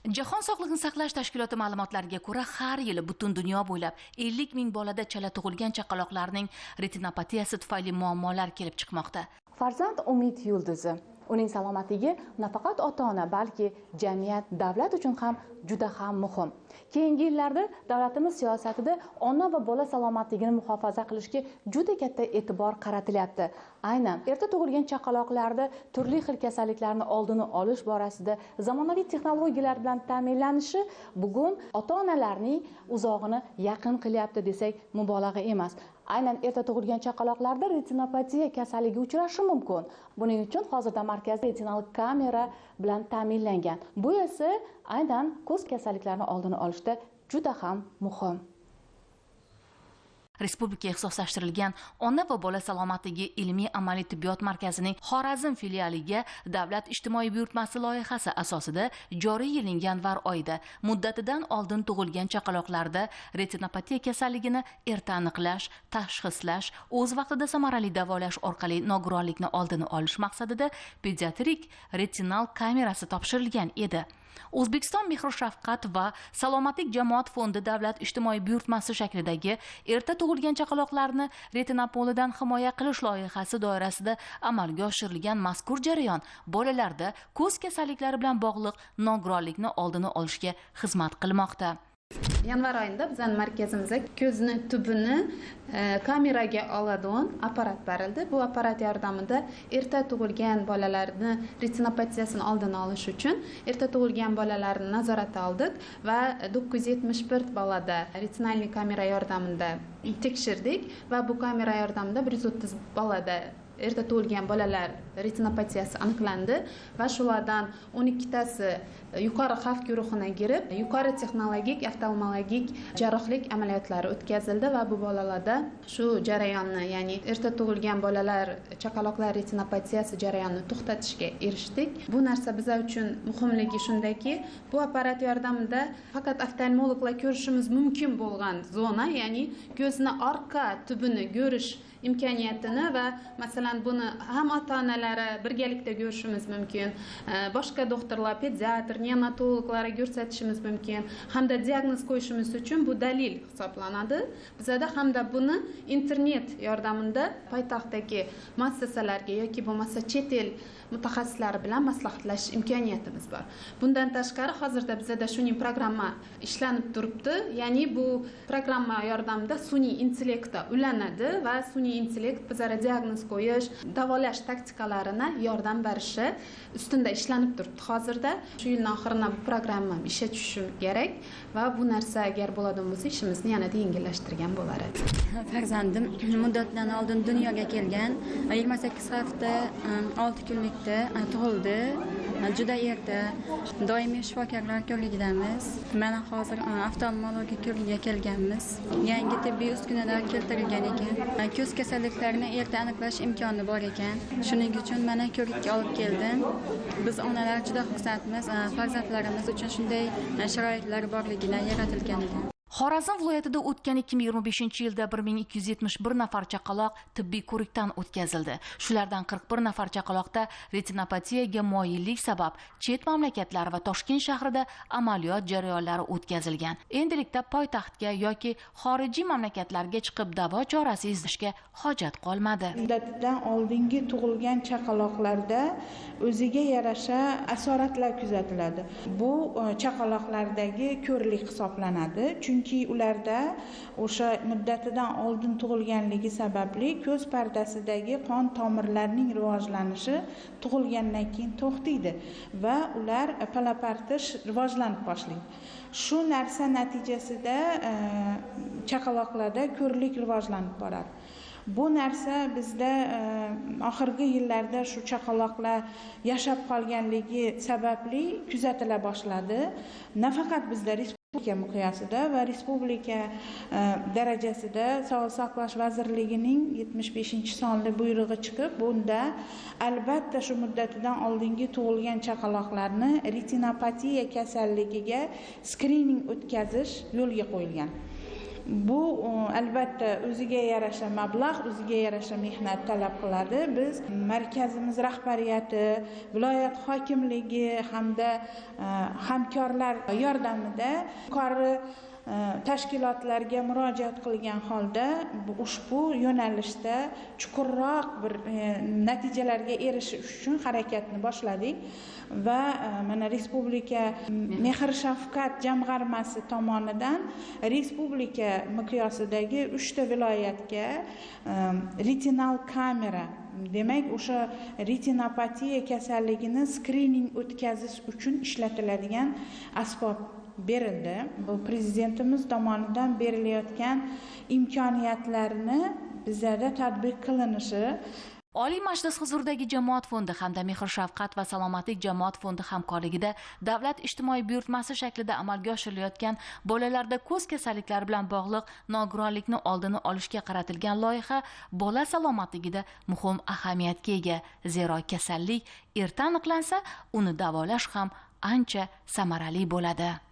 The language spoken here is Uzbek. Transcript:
Jahon sog'liqni saqlash tashkiloti ma'lumotlariga ko'ra, har yili butun dunyo bo'ylab 50 ming bolada chala tug'ilgan chaqaloqlarning retinopatiyasi tufayli muammolar kelib chiqmoqda. Farzand umid yulduzi. Uning salomatligi nafaqat ota-ona, balki jamiyat, davlat uchun ham juda ham muhim. Keyingi yillarda davlatimiz siyosatida ona va bola salomatligini muhofaza qilishga juda katta e'tibor qaratilyapti. Aynan erta tug'ilgan chaqaloqlarda turli xil kasalliklarni oldini olish borasida zamonaviy texnologiyalar bilan ta'minlanishi bugun ota-onalarning uzog'ini yaqin qilyapti desak mubolag'a emas. Aynan erta tug'ilgan chaqaloqlarda retinopatiya kasalligi uchrashi mumkin. Buning uchun hozirda markazda retinal kamera bilan ta'minlangan. Bu esa aynan ko'z kasalliklarini oldini olishda juda ham muhim. Respublika ixtisoslashtirilgan ona va bola salomatligi ilmiy amaliy tibbiyot markazining Xorazm filialiga davlat ijtimoiy buyurtmasi loyihasi asosida joriy yilning yanvar oyida muddatidan oldin tug'ilgan chaqaloqlarda retinopatiya kasalligini erta aniqlash, tashxislash, o'z vaqtida samarali davolash orqali nogironlikni oldini olish maqsadida pediatrik retinal kamerasi topshirilgan edi. O'zbekiston Mehr Shafqat va Salomatlik jamoat fondi davlat ijtimoiy buyurtmasi shaklidagi erta tug'ilgan chaqaloqlarni retinopolidan himoya qilish loyihasi doirasida amalga oshirilgan mazkur jarayon bolalarda ko'z kasalliklari bilan bog'liq nogironlikni oldini olishga xizmat qilmoqda. Yanvar oyida bizning markazimizga ko'zni tubini kameraga oladigan apparat berildi. Bu apparat yordamida erta tug'ilgan bolalarni retinopatiyasini oldini olish uchun erta tug'ilgan bolalarni nazoratga oldik va 971 bolada retinalniy kamera yordamida tekshirdik va bu kamera yordamida 130 bolada erta tug'ilgan bolalar retinopatiyasi aniqlandi va shulardan 12 tasi yuqori xavf guruhiga kirib, yuqori texnologik oftalmologik jarrohlik amaliyotlari o'tkazildi va bu bolalarda shu jarayonni, ya'ni erta tug'ilgan bolalar chaqaloqlar retinopatiyasi jarayonini to'xtatishga erishdik. Bu narsa bizlar uchun muhimligi shundaki, bu apparat yordamida faqat oftalmologlar ko'rishimiz mumkin bo'lgan zona, ya'ni ko'zni orqa tubini ko'rish imkoniyatini va masalan buni ham ota-onalari birgalikda ko'rishimiz mumkin, boshqa doktorlar, pediatr, neonatologlarga ko'rsatishimiz mumkin hamda diagnoz qo'yishimiz uchun bu dalil hisoblanadi. Bizada hamda buni internet yordamida poytaxtdagi muassasalarga yoki bo'lmasa chet el mutaxassislari bilan maslahatlashish imkoniyatimiz bor. Bundan tashqari hozirda bizada shuning programma ishlanib turibdi, ya'ni bu programma yordamida sun'iy intellektga ulanadi va sun'iy intellekt bizlarga diagnoz qo'yish, davolash taktikalarini yordam berishi ustida ishlanib turibdi hozirda. Shu yilning oxirida bu programma ishga tushishi kerak va bu narsa agar bo'ladigan bo'lsa ishimizni yanada yengillashtirgan bo'lar edi. Farzandim muddatidan oldin dunyoga kelgan, 28 hafta 6 kunlikda tug'ildi. Juda erta. Doimiy shifokorlar ko'rigidamiz. Mana hozir oftalmologik ko'rigiga kelganmiz. Yangi tibbiy uskunalar keltirilgan ekan. Ko'z kasalliklarini erta aniqlash imkoni bor ekan. Shuning uchun mana ko'rikka olib keldim. Biz onalar juda xursandmiz. Farzandlarimiz uchun shunday sharoitlar borligidan yaratilganidan. Xorazm viloyatida o'tgan 2025-yilda 1271 nafar chaqaloq tibbiy ko'rikdan o'tkazildi. Shulardan 41 nafar chaqaloqda retinopatiyaga moyillik sabab chet mamlakatlar va Toshkent shahrida amaliyot jarayonlari o'tkazilgan. Endilikda poytaxtga yoki xorijiy mamlakatlarga chiqib davo chorasi izlashga hojat qolmadi. Muddatidan oldingi tug'ilgan chaqaloqlarda o'ziga yarasha asoratlar kuzatiladi. Bu chaqaloqlardagi ko'rlik hisoblanadi. Chunki ularda o'sha muddatidan oldin tug'ilganligi sababli ko'z pardasidagi qon tomirlarining rivojlanishi tug'ilgandan keyin to'xtaydi va ular palapartish rivojlanib boshlaydi. Shu narsa natijasida chaqaloqlarda ko'rlik rivojlanib boradi. Bu narsa bizda oxirgi yillarda shu chaqaloqlar yashab qolganligi sababli kuzatila boshladi. Nafaqat bizda, respublika miqyosida va respublika darajasida Sog'liqni saqlash vazirligining 75-sonli buyrug'i chiqib, bunda albatta shu muddatidan oldingi tug'ilgan chaqaloqlarni retinopatiya kasalligiga skrining o'tkazish yo'lga qo'yilgan. Bu albatta o'ziga yarasha mablag', o'ziga yarasha mehnat talab qiladi. Biz markazimiz rahbariyati, viloyat hokimligi hamda hamkorlar yordamida yuqori tashkilotlarga murojaat qilgan holda ushbu yo'nalishda chuqurroq bir natijalarga erishish uchun harakatni boshladik va mana Respublika Mehr Shafqat jamg'armasi tomonidan respublika miqyosidagi 3 ta viloyatga retinal kamera, demak o'sha retinopatiya kasalligini skrining o'tkazish uchun ishlatiladigan asbob berildi. Bu prezidentimiz tomonidan berilayotgan imkoniyatlarni bizada tatbiq qilinishi. Oliy Majlis huzuridagi Jamoat fondi hamda Mehr Shafqat va Salomatlik jamoat fondi hamkorligida davlat ijtimoiy buyurtmasi shaklida amalga oshirilayotgan bolalarda ko'z kasalliklari bilan bog'liq nogironlikni oldini olishga qaratilgan loyiha bola salomatligida muhim ahamiyatga ega. Zero kasallik erta aniqlansa, uni davolash ham ancha samarali bo'ladi.